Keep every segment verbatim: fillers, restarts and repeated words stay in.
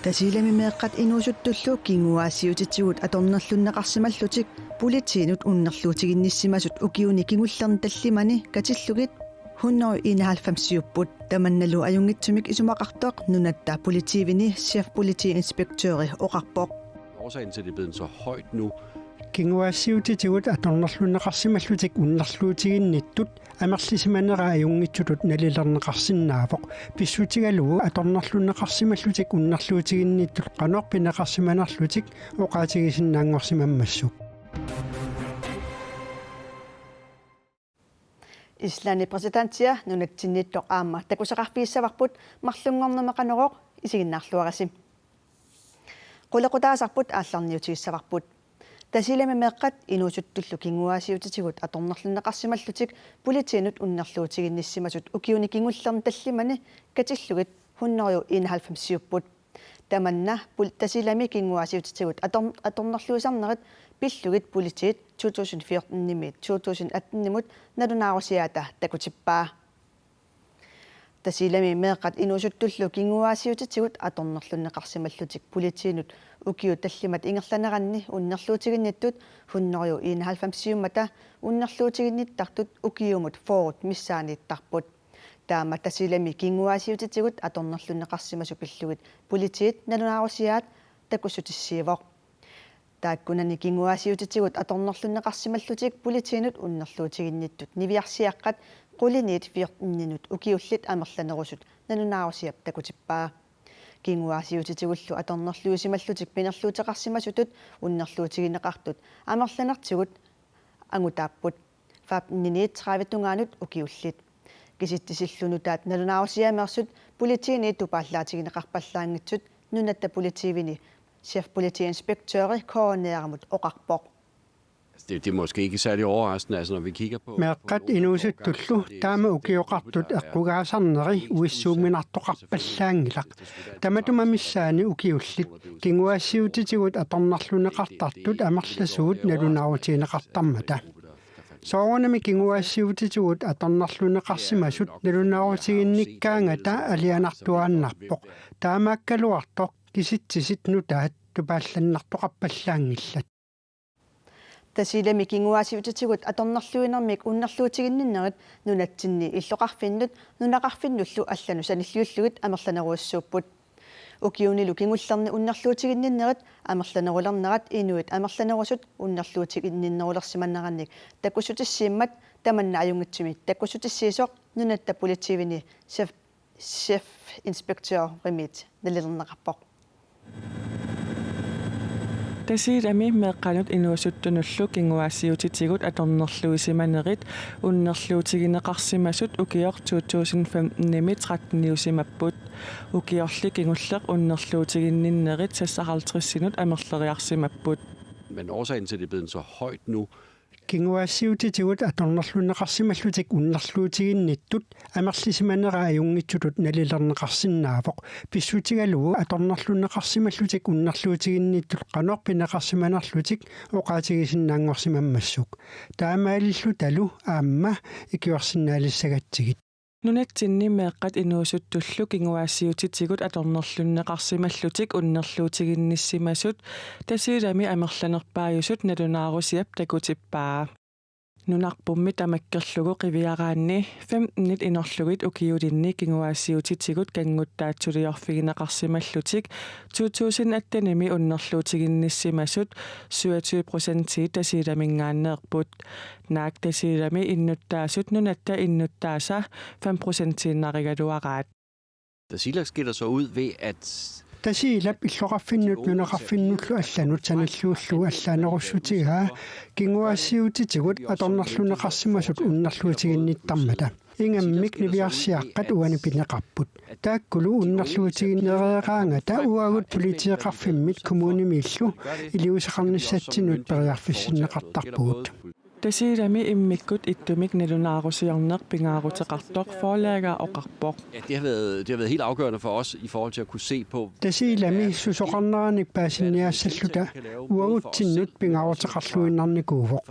Tasiilami meeqqat inuusuttullu kinguaassiuutitigut atornerlunneqarsimallutik politiinut unnerluutiginnissimasut ukiuni kingullerni tallimani katillugit hundrede enoghalvfemsiupput. Tamannalu ajunngitsumik isumaqartoq nunatta politiivini chefpolitiinspektøri oqarpoq. Årsagen til, at det er blevet så højt nu. Kinguaassiuutitigut atornerlunneqarsimallutik unnerluutiginnittut amerlisimanera ajunngitsutut nalilerneqarsinnaavoq. Pissutigalugu atornerlunneqarsimallutik unnerluutiginnittut qanoq pineqarsimanerlutik oqaatigisinnaanngorsimammassuk. Islandi præsidentia nunatsinnittoq aamma takusaqarfigissavarput, marlunngornermi Qanorooq, isiginnaarluarisi. Qulequtaasarput aallarniutigissavarput. Tasiilami meeqqat inuusuttullu kinguaassiuutitigut atornerlunneqarsimallutik politiinut unnerluutiginnissimasut ukiuni kingullerni tallimani katillugit hundrede enoghalvfemsiupput. Tamanna pul-, Tasiilami kinguaassiuutitigut ator-, atornerluisarnerit pillugit politiit to tusind fjortenimiit to tusind attenimut nalunaarusiaata takutippaa. Tasiilami meeqqat inuusuttullu kinguaassiuutitigut atornerlunneqarsimallutik politiinut ukiut tallimat ingerlaneranni unnerluutiginnittut hundrede enoghalvfemsiummata unnerluutiginnittartut ukiumut fyrret missaaniittarput. Taama Tasiilami kinguaassiuutitigut atornerlunneqarsimasut pillugit politiit nalunaarusiaat takussutissiivoq. Taakkunani kinguaassiuutitigut atornerlunneqarsimallutik politiinut unnerluutiginnittut niviarsiaqqat quliniit fjorteninut ukiullit amerlanerusut nalunaarusiap takutippaa. Kinguaassiuutitigullu atornerluisimallutik pinerluuteqarsimasutut unnerluutigineqartut amerlanertigut angutaapput femteniniit tredive tungaanut ukiullit. Kisitsisillu nutaat nalunaarusiameersut politiinit tupaallaatigineqarpallaanngitsut nunatta politiivini chefpolitiinspektøri K N R-imut oqarpoq. Altså, det, det er måske ikke særlig overraskende, altså, når vi kigger på... Meeqqat inuusuttullu taama ukioqartut eqqugaasarneri uissuumminartoqarpallaanngilaq. Tamatuma missaani ukiullit kinguaassiuutitigut atornerlunneqartartut amerlasuut nalunaarutigineqartarmata. Soorunami kinguaassiuutitigut atornerlunneqarsimasut nalunaarutiginnikkaangata alianartuaannarpoq. Taamaakkaluartoq kisitsisit nutaat tupaallannartoqarpallaanngillat. Tasiilami kinguaassiuutitigut atornerluinermik unnerluutiginninnerit nunatsinni illoqarfinnut nunaqarfinnullu allanut sanilliullugit amerlanerujussuupput. Ukiunilu kingullerni unnerluutiginninnerit amerlanerulernerat inuit amerlanerusut unnerluutiginninnerulersimanerannik takussutissiimmat tamanna ajunngitsumik takussutissiisoq nunatta politiivini chef, chefpolitiinspektørimit nalilerneqarpoq. Tasiilami meeqqanut inuusuttunullu kinguaassiuutitigut atornerluisimanerit unnerluutigineqarsimasut ukioq to tusind femtenimi tretteniusimapput. Ukiorli kingulleq unnerluutiginninnerit seksoghalvtredsinut amerleriarsimapput. Men årsagen til, at det er blevet så højt nu, Kinguaassiuutitigut atornerlunneqarsimallutik unnerluutiginnittut amerlisimanera ajunngitsutut nalilerneqarsinnaavoq. Pissutigalugu atornerlunneqarsimallutik unnerluutiginnittut qanoq pineqarsimanerlutik oqaatigisinnaanngorsimammassuk. Taamaalillutalu aamma ikiorsinnaalissagatsigit. Nunatsinni meeqqat inuusuttullu kinguaassiuutitigut atornerlunneqarsimallutik unnerluutiginnissimasut Tasiilami amerlanerpaajusut nalunaarusiap takutippaa. Nunarpummi tamakkerlugu qiviaraanni femtenit inorlugit ukiulinni kinguaassiuutitigut kannguttaatsuliorfigineqarsimallutik to tusind attenimi unnerluutiginnissimasut syvogtyve procentii Tasiilaminngaanneerput. Naak Tasiilami innuttaasut nunatta innuttaasa fem procentiinnarigaluaraat. Tasiilaq skiller sig ud ved, at Tasiilap illoqarfinnut nunaqarfinnullu allanut sanilliullugu allaanerussutigaa kinguaassiuutitigut atornerlunneqarsimasut unnerluutiginnittarmata. Ingammik niviarsiaqqat uani pineqarput. Taakkulu unnerluutiginereeraangata uagut politeeqarfimmit kommunimiillu iliuuseqarnissatsinnut periarfissinneqartarpugut. Tasiilami immikkut ittumik nalunaarusiorneq pingaaruteqartoq forlægger oqarpoq. Ja, det har, været, det har været helt afgørende for os i forhold til at kunne se på. Tasiilami susoqarneranik paasinniaassalluta uagutsinnut pingaaruteqarluinnarnikuuvoq.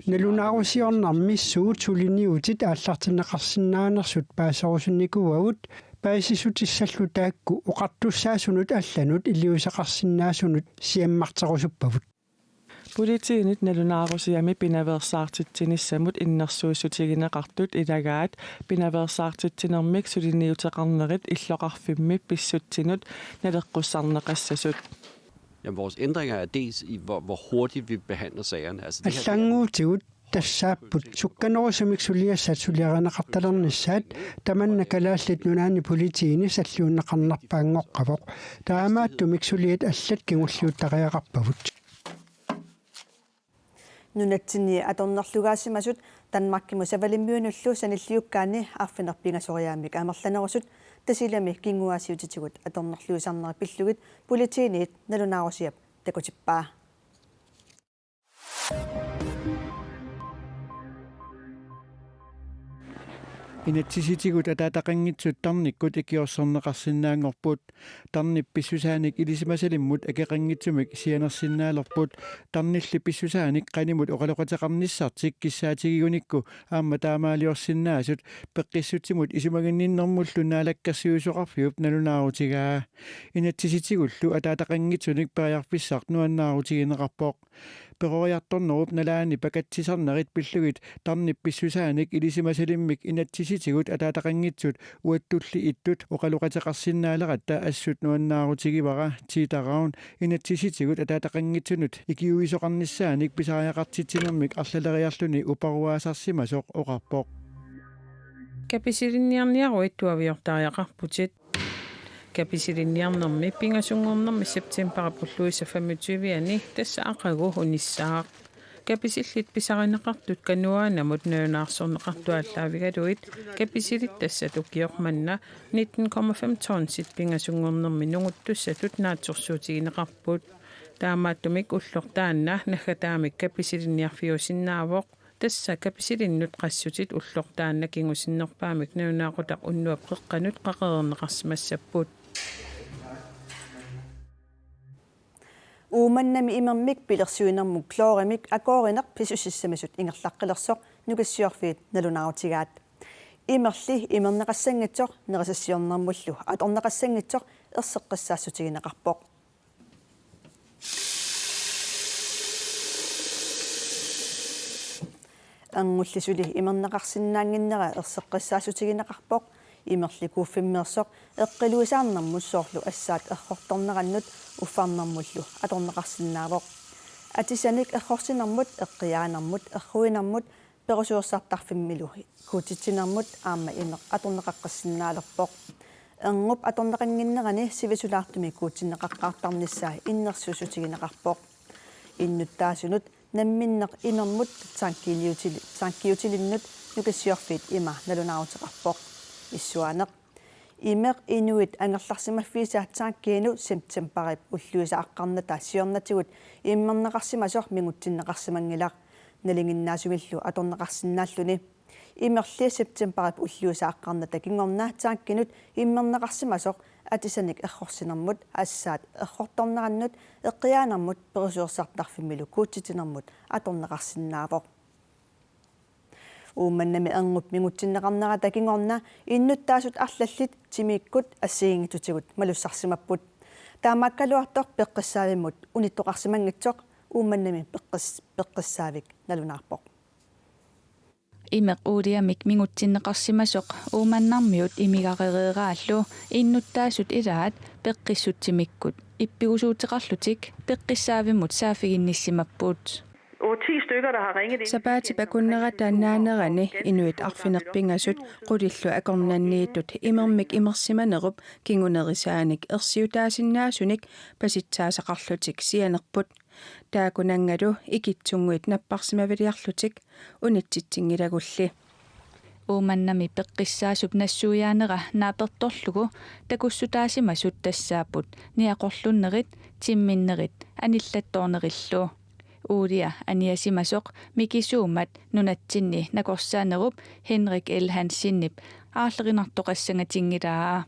Nalunaarusiornermi suut suliniutit aallartinneqarsinnaanersut paaserusunnikuuagut paasissutissallu taakku oqartussaasunut allanut iliuuseqarsinnaasunut siammarterusuppavut. Politiinit nalunaarusiami pinaveersaartitsinissamut innersuussutigineqartut ilagaat pinaveersaartitsinermik suliniuteqarnerit illoqarfimmi pissutsinut naleqqussarneqassasut. Jamen, vores ændringer er dels i, hvor, hvor hurtigt vi behandler sagerne. Altså, det her, det er Allannguutigut tassaapput sukkanerusumik suliassat suliarineqartalernissaat tamanna Kalaallit Nunaanni Politiini salliunneqarnerpaanngoqqavoq. Taamaattumik suliat allat kingulliuttariaqarpavut. Nunatsinni atornerlugaasimasut Danmarkimut Savalimmiunullu sanilliukkaanni arfineq-pingasoriaammik amerlanerusut Tasiilami kinguaassiuutitigut atornerluisarnerit pillugit politiinit nalunaarusiap takutippaa. Inatsisitigut ataataqanngitsut tarnikkut ikiorserneqarsinnaanngorput. Tarnip pissusaanik ilisimasalimmut akeqanngitsumik sianersinnaalerput. Tarnilli pissusaanik qanimut oqaloqateqarnissartik kissaatigigunikku aamma taamaaliorsinnaasut peqqissutsimut isumaginninnermullu Naalakkersuisoqarfiup nalunaarutigaa. Inatsisitigullu ataataqanngitsunik periarfissaq nuannaarutigineqarpoq. Peroriartornerup nalaani pakatsisarnerit pillugit tarnip pissusaanik ilisimasalimmik inatsisitigut ataataqanngitsut uattulli ittut oqaloqateqarsinnaaleqatta assut nuannaarutigivara. Tiita Ravn inatsisitigut ataataqanngitsunut ikiuisoqarnissaanik pisariaqartitsinermik arlaleriarluni uparuaasarsimasoq oqarpoq. Kapisilinniarniaruit tuaviortariaqarputit. Kapisilinniarnermi pingasunngornermi septembarip ulluisa femogtyve-ani tassa aqagu unissaaq. Kapisillit pisarineqartut Kanuaanamut nalunaarsorneqartut aallaavigalugit kapisilit tassat ukioq manna nitten komma fem tonsit pingasunngornermi nunguttussatut naatsorsuutigineqarput. Taamaattumik ulloq taanna naggataamik kapisilinniarfiusinnaavoq. Tassa kapisilinnut qassutit ulloq taanna kingusinnerpaamik nalunaaqutaq unnuap qeqqanut qaqereerneqarsimassapput. Uummannami imermik pilersuinermut klorimik akoorineq pisussissamisut ingerlaqqilersoq Nukissiorfiit nalunaarutigaat. Imerli imerneqassanngitsoq nerisassiornermullu atorneqassanngitsoq erseqqissaassutigineqarpoq. Angulli suli imerneqarsinnaannginnera erseqqissaassutigineqarpoq. Imerli kuuffimmeersoq eqqiluisaarnermut soorlu assaat errortornerannut uffarnermullu atorneqarsinnaavoq. Atisanik errorsinermut, eqqiaanermut, erruinermut, perusuersartarfimmilu kuutitsinermut aamma imeq atorneqaqqissinnaalerpoq. Erngup atorneqannginnerani sivisulaartumik kuutinneqaqqaartarnissaa innersuussutigineqarpoq. Innuttaasunut namminneq imermut tankiliutili-, tankiutilinnut Nukissiorfiit ima nalunaaruteqarpoq. Issuaaneq. Imeq inuit angerlarsimaffiisa tankiinut septembarip ulluisa aqqarnata siornatigut immerneqarsimasoq mingutsinneqarsimanngilaq, nalinginnaasumillu atorneqarsinnaalluni. Imerli septembarip ulluisa aqqarnata kingorna tankinut immerneqarsimasoq atisanik errorsinermut, assaat errortornerannut, eqqiaanermut perusuersartarfimmilu kuutitsinermut atorneqarsinnaavoq. Uummannami erngup mingutsinneqarnerata kingorna innuttaasut arlallit timikkut assigiinngitsutigut malussarsimapput. Taamaakkaluartoq peqqissaavimmut unittoqarsimanngitsoq Uummannami peqqis-, peqqissaavik nalunaarpoq. Imeq uuliamik mingutsinneqarsimasoq Uummannarmiut imigarereeraallu innuttaasut ilaat peqqissut timikkut ippigusuuteqarlutik peqqissaavimmut saaffiginnissimapput. Over ti stykker, der har ringet ind. Sapaatip akunnerata naanerani inuit arfineq-pingasut qulillu akornanniittut imermik imersimanerup kingunerisaanik ersiutaasinnaasunik pasitsaasaqarlutik sianerput. Taakunanngalu ikittunnguit napparsimaviliarlutik unitsitsinngilaagulli. Uummannami peqqissaasup nassuiaanera naapertorlugu takussutaasimasut tassaapput niaqorlunnerit, timminnerit anillattoornerillu. Uulia aniasimasoq mikisuummat nunatsinni nakorsaanerup Henrik L. Hansenip aarlerinartoqassangatinngilaaa.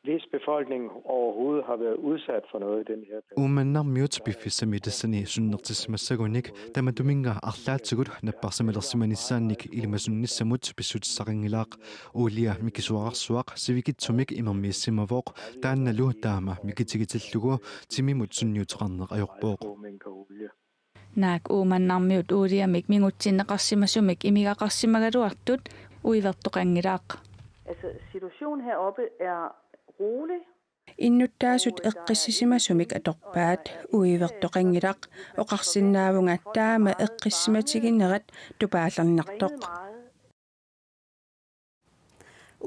Hvis befolkningen overhovedet har været udsat for noget i den her periode. Uummannarmiut piffissami tassani sunnertissimassagunik tamatuminnga arlaatigut napparsimalersimanissaannik ilimasunnissamut pissutissaqanngilaq. Uulia mikisuararsuaq sivikitsumik imermiissimavoq, taannalu taama mikitigitillugu timimut sunniuteqarneq ajorpoq. Naak Uummannarmiut uuliamik mingutsinneqarsimasumik imigaqarsimagaluartut uivertoqanngilaq. Altså, situationen heroppe er rolig. Innuttaasut eqqissisimasumik atorpaat, uivertoqanngilaq, oqarsinnaavunga taama eqqissimatiginerat tupaallernartoq.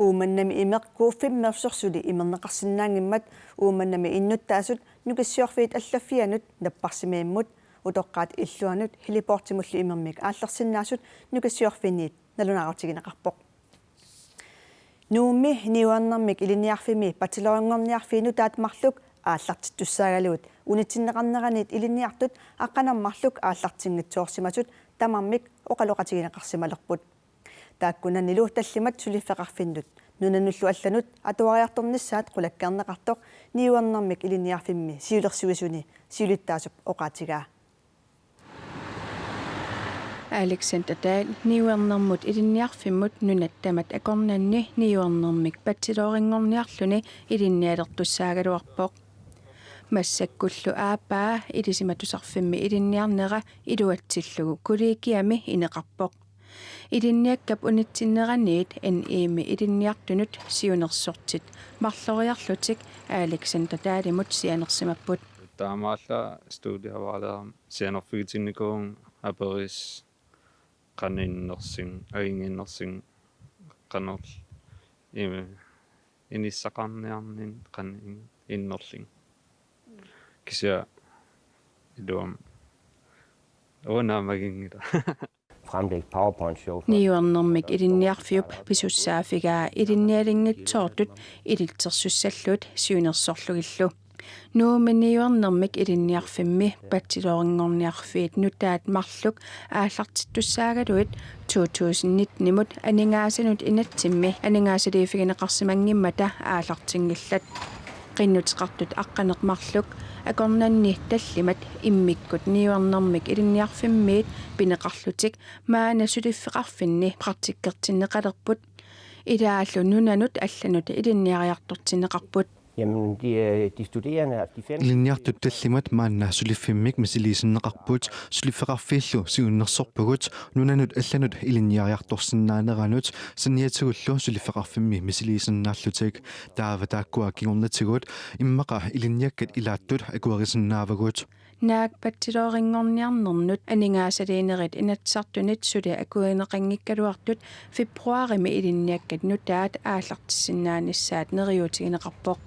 Uummannami imeq Q fem-ersorsuit imerneqarsinnaanngimmat Uummannami innuttaasut Nukissiorfiit allaffianut napparsimammut utoqqaat illuanut heliportimullu imermik aallersinnaasut Nukissiorfiinniit nalunaarutigineqarpoq. Nuummi niuernermik ilinniarfimmi bachelorinngorniarfiit nutaat marluk aallartittussaagaluit unitsinneqarneraniit ilinniartut aqqaneq-marluk aallartinngitsoorsimasut tamarmik oqaloqatigineqarsimalerput. Taakkunanilu tallimat suliffeqarfinnut nunanullu allanut atuariartornissaat qulakkeerneqartoq niuernermik ilinniarfimmi siulersuisuni siulittaasup oqaatigaa. Alexander Dahl niuernermut ilinniarfimmut nunat tamat akornanni niuernermik bachelorinngorniarluni ilinnialertussaagaluarpoq. Massakkullu aappaa Ilisimatusarfimmi ilinniarnera iluatsillugu kollegiami ineqarpoq. Ilinniakkap unitsinneraniit N E M-i ilinniartunut siunnersortit marloriarlutik Alexander Dahlimut sianersimapput. Taamaallaat studievejlederimut sianerfigitinnikuuvunga aperisoq qanoq innersuunga, ajunnginnersuunga, qanoq imi inissaqarniarninni qanoq in-, innerlunga. Kisianni iluamik. Uanga naammaginngilanga. Fremlægge PowerPoint-show for niuernermik ilinniarfiup pisussaaffigaa ilinnialinngitsoortut ilitsersussallugit siunnersorlugillu. Nuummi niuernermik ilinniarfimmi bachelorinngorniarfiit nutaat marluk aallartittussaagaluit to tusind nitten-imut aningaasanut inatsimmi aningaasaliiffigineqarsimanngimmata aallartinngillat. Qinnuteqartut aqqaneq-marluk akornanni tallimat immikkut niuernermik ilinniarfimmiit pineqarlutik maanna suliffeqarfinni praktikkertinneqalerput. Ilaallu nunanut allanut ilinniariartortinneqarput. Jamen, de, øh, de studerende, altså de fem ilinniartut tallimat maanna suliffimmik misiliisinneqarput, suliffeqarfiillu siunnersorpugut nunanut allanut ilinniariartorsinnaaneranut saniatigullu suliffeqarfimmi misiliisinnaallutik. Taava taakkua kingornatigut immaqa ilinniakkat ilaattut akuerisinnaavagut. Naak bachelorinngorniarnernut aningaasaliinerit Inatsisartunit suli akuerineqanngikkaluartut februarimi ilinniakkat nutaat aallartissinnaanissaat neriuutigineqarpoq.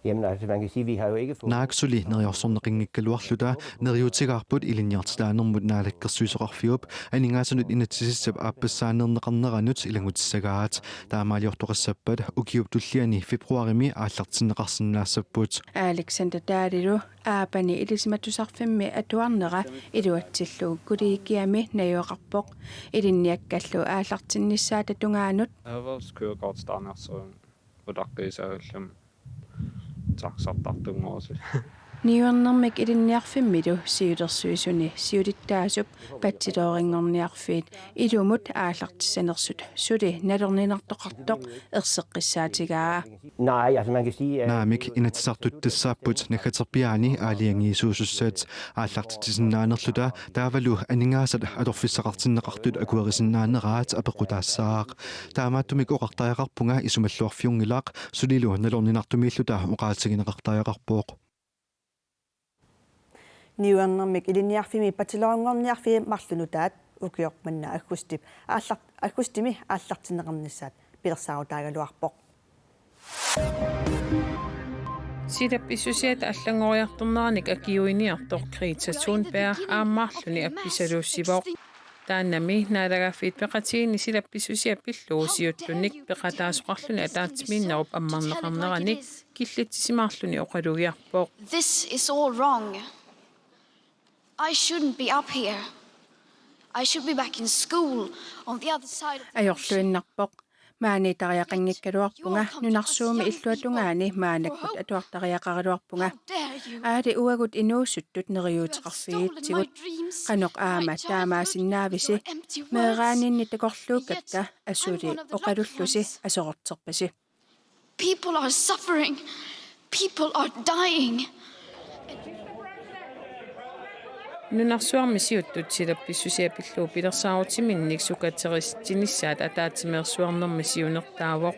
Jamen, altså, man kan sige, vi har jo ikke fået naak suli neriorsorneqanngikkaluarluta neriuutigaarput ilinniartitaanermut Naalakkersuisoqarfiup aningaasanut inatsisissap aappassaaneerneqarneranut ilanngutissagaat. Taamaaliortoqassappat ukiup tulliani februarimi aallartinneqarsinnaassapput. Alexander Dahlilu aappani Ilisimatusarfimmi atuarnera iluatsillugu kollegiami najugaqarpoq. Ilinniakkallu aallartinnissaata tungaanut. Erhvervskørekortitaanersoq utaqqiisaallum taxartartunngorusulluni. Niuernermik ilinniarfimmilu siulersuisuni siulittaasup bachelorinngorniarfiit ilumut aallartissanersut suli nalorninartoqartoq erseqqissaatigaa. Nej, altså man kan sige, at naamik, Inatsisartut tassaapput naggaterpiaani aalajangiisuusussat. Aallartitsisinnaanerluta taavalu aningaasat atorfissaqartinneqartut akuerisinnaaneraat apeqqutaassaaq. Taamaattumik oqartariaqarpunga isumalluarfiunngilaq, sulilu nalorninartumiilluta oqaatigineqartariaqarpoq. Niuernermik ilinniarfimmi bachelorinngorniarfiit marluk nutaat ukioq manna aggustip aallar-, aggustimi aallartinneqarnissaat pilersaarutaagaluarpoq. Silap pissusiata allanngoriartorneranik akiuiniartoq Greta Thunberg aammaarluni appisaluussivoq. Taannami naalagaaffiit peqatigiinni silap pissusia pillugu siuttunik peqataasoqarluni ataatsimiinnerup ammarneqarnerani killitsisimaarluni oqalugiarpoq. This is all wrong. I shouldn't be up here. I should be back in school on the other side of the ocean. Ajorluinnarpoq. Maaniittariaqanngikkaluarpunga nunarsuummi illuatungaani maannakkut atuartariaqaraluarpunga. Aali uagut inuusuttut neriuuteqarfigitsigut. Qanoq aamma taamaasinnaavisi? Meeraaninni takorluukkakka asuli oqalullusi aserorterpasi. People are suffering. People are dying. Nunarsuarmi siuttut silap pissusia pillugu pilersaarutiminnik sukateritsinissaat ataatsimeersuarnermi siunertaavoq.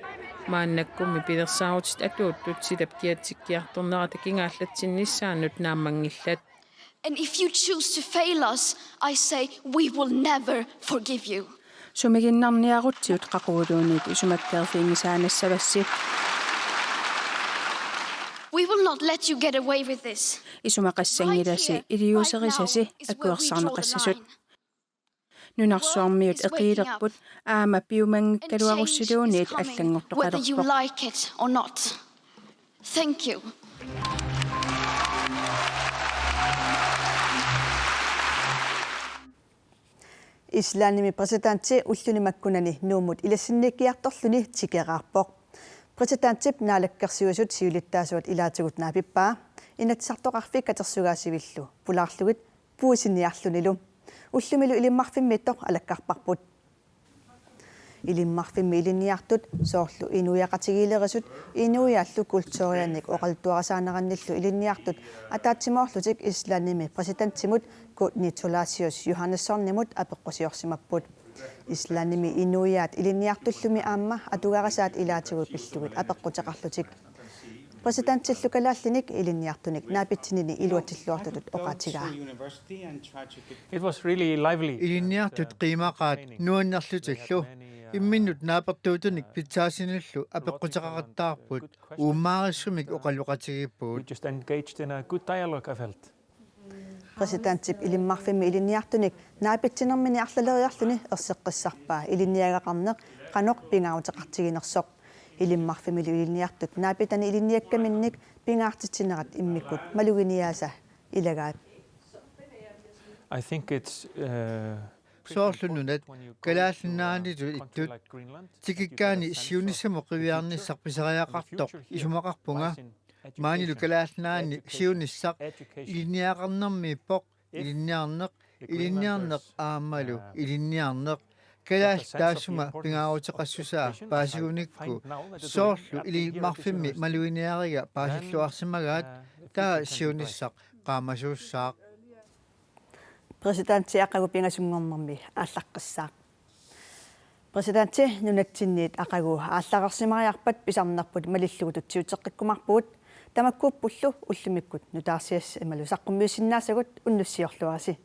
Maannakkummi pilersaarutit atuuttut silap kiatsikkiartornerata kingaallatsinnissaannut naammanngillat. And if you choose to fail us, I say we will never forgive you. Sumiginnarniarutsigut qaquguluunniit isumakkeerfiginngisaannassavassi. We will not let you get away with this. Isumaqassanngilasi iliuuserisasi akuersarneqassasut. Nunarsuarmiut eqiilerput aamma piumanngikkaluarussiluunniit allanngortoqalerpoq. Whether you like it or not. Thank you. Islandimi præsidenti ulluni makkunani Nuummut ilassinniikkiartorluni tikeraarpoq. Præsidentip naalakkersuisut siulittaasuat ilaatigut naapippaa Inatsisartoqarfik katersugaasivillu pulaarlugit puisinniarlunilu. Ullumilu Ilimmarfimmiittoq alakkarparput. Ilimmarfimmi ilinniartut soorlu inuiaqatigiilerisut inuiaallu kulturiannik oqaluttuarisaanerannillu ilinniartut ataatsimoorlutik Islandimi præsidentimut Guðni Thorlacius Jóhannessonimut apeqqusiorsimapput. Islandimi inuiaat ilinniartullumi aamma atugarisaat ilaatigut pillugit apeqquteqarlutik. Præsidentillu kalaallinik ilinniartunik naapitsinini iluatsilluartutut oqaatigaa. It was really lively. Ilinniartut qiimaqaat nuannerlutillu imminnut naapertuutunik pitsaasinullu apeqquteqaqattaarput uummaarissumik oqaloqatigiippugut. We just engaged in a good dialogue, I felt. Præsidentip Ilimmarfimmi ilinniartunik naapitsinermini arlaleriarluni erseqqissarpaa ilinniagaqarneq qanoq pingaaruteqartiginersoq. Ilimmarfimmilu ilinniartut naapitani ilinniakkaminnik pingaartitsinerat immikkut maluginiaasa ilagaat. I think it's uh, Soorlu nunat Kalaallit Nunaannut ittut tikikkaanni siunissamut qiviarnissaq pisariaqartoq isumaqarpunga. Maanilu Kalaallit Nunaanni siunissaq ilinniagaqarnermiippoq, ilinniarneq, ilinniarneq aammalu ilinniarneq. Kalaallit taassuma pingaaruteqassusaa paasigunikku soorlu Ilimmarfimmi maluginiariga paasilluarsimagaat, taava siunissaq qaamasuussaaq. Præsidenti aqagu pingasunngornermi aallaqqissaaq. Præsidenti nunatsinniit aqagu aallarsimariarpat pisarnerput malillugu tutsiuteqqikkumaarpugut. Tamakkuuppullu ullumikkut nutaarsiassat imalu saqqummiussinnaasagut, unnussiorluarisi.